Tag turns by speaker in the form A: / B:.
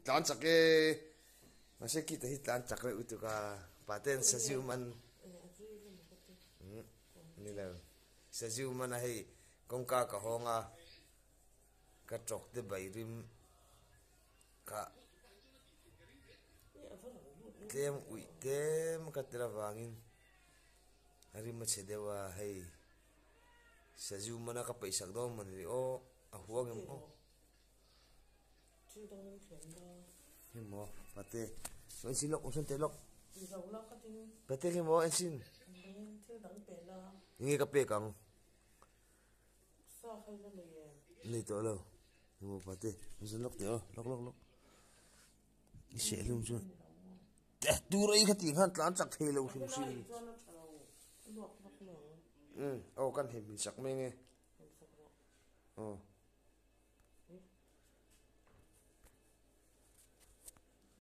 A: Tlan chak e. Mahse kita hi tlan chak reuh lutuk a. Paten sazu man. Ni lo. Sazu man a hei kawngka ka hawng a. Ka tawk te bai rim ka tlem uih tlem ka tel avangin a rim a chhe deuh a hei sazu mana ka peihsak dawn maw ni aw a huang em aw hei maw pate en sin lawk awm teh lawk pate hi maw en sin enge ka pek ang. Nei tawh lo hmu pa te an zun lawk teh aw lawk lawk lawk i seh hlum chuan te tur ei kha tih khan tlan chak thei lo hrim hrim um aw kan hem hmin sak mai nge aw.